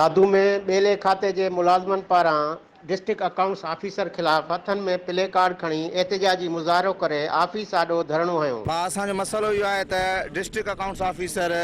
دادو ۾ ٻيلي کاتي جي ملازمن پاران ڊسٽرڪٽ اڪائونٽس آفيسر خلاف هٿن ۾ پلي ڪارڊ کڻي احتجاجي مظاهرو ڪري آفيس آڏو ڌرڻو هنيو. ڀاء اسان جو مسئلو اهو آهي ته ڊسٽرڪٽ اڪائونٽس آفيسر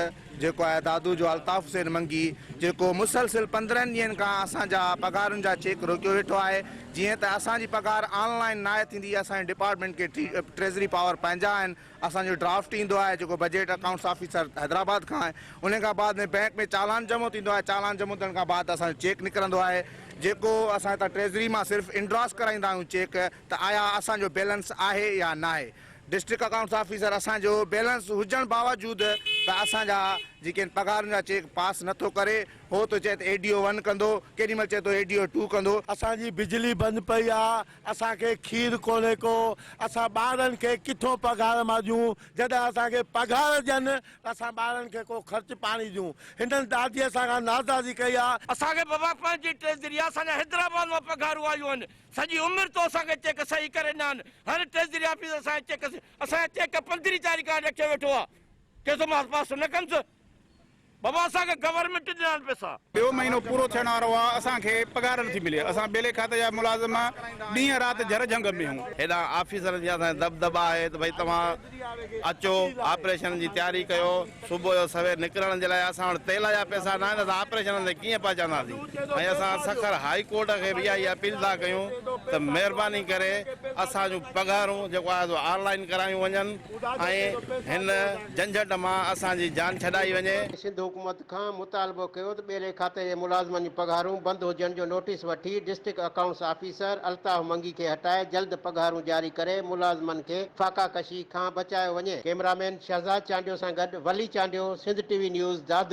جيڪو آهي دادو جو الطاف حسين منگي جيڪو مسلسل 15 ڏينهن کان اسان جا پگهارن جا چيڪ روڪيو ويٺو آهي جيئن ته اسان جي پگهار آن لائين ناهي ٿيندي اسان جي ڊپارٽمينٽ کي ٽريزري پاور پنهنجا آهن اسان جو ڊرافٽ ايندو آهي جيڪو بجيٽ اڪائونٽس آفيسر حيدرآباد کان آهي ان کان بعد ۾ بئنڪ ۾ چالان جمع ٿيندو آهي چالان جمع ٿيڻ کان بعد اسان جو چيڪ نڪرندو آهي جيڪو اسان هتان ٽريزري مان صرف انڊراس ڪرائيندا آهيون چيڪ ته آيا اسان جو بيلنس آهي يا ناهي ڊسٽرڪٽ اڪائونٽس آفيسر اسان جو بيلنس هجڻ باوجود به اسان جا جيڪي آهن پگهارن جا چيڪ پاس نٿو ڪري هو ٿو چئي ته اي ڊي او ون ڪندو ڪيڏي مهل چئي ٿو اي ڊي او ٽو ڪندو. اسان جي بجلي بند پئي آ اسان کي کير ڪونهي ڪو، اسان ٻارن کي ڪٿون پگهار مان ڏيون، جڏهن اسان کي پگهار ڏين ته اسان ٻارن کي ڪو خرچ پاڻي ڏيون، هنن ڏاڍي اسان کان نازازي ڪئي آ. اسان کي بابا پنهنجي ٽريزري آ، اسان جا حيدرآباد مان پگهارون آيون آهن، سڄي عمر تو اسان کي چيڪ صحيح ڪري ڏنا آهن، هر ٽريزري آفيسر اسان جا چيڪ اسان جا چيڪ 15 تاريخ کان رکيو ويٺو آ، چئي ٿو مان پاس نه ڪندس. بابا اسان کي گورنمينٽ ڏنا آهن پئسا. ٻيو مهينو پورو ٿيڻ وارو آ اسان کي پگهار نٿي ملي اسان ٻيلي کاتي جا ملازم ڏينهن رات جهر جهنگ ۾ هون. هيڏانهن آفيسرن جي اسان کي دٻدٻا آهي ته ڀئي توهان اچو آپريشن جي تياري ڪيو صبح جو سوير نڪرڻ جي لاء اسان وٽ تيل جا پئسا ناهن ته اسان آپريشنن تي ڪيئن پهچنداسين ۽ اسان سکر هائي ڪورٽ کي به اها ئي اپيل ٿا ڪيون ته مهرباني ڪري اسان جون پگهارون جيڪو آهي سو آن لائين ڪرايون وڃن ۽ هن جهنجهٽ مان اسان جي جان ڇڏائي وڃي. سنڌ حڪومت کان مطالبو ڪيو ته ٻيلي کاتي جي ملازمن جون پگهارون بند هجڻ جو نوٽيس وٺي district accounts officer Altaf Mangi کي هٽائي جلد پگهارون جاري ڪري ملازمن کي فاقا ڪشي کان بچايو وڃي. ڪئميرا مين شهزاد چانڊيو سان گڏ Wali Chandio, Sindh T V news, Dadu.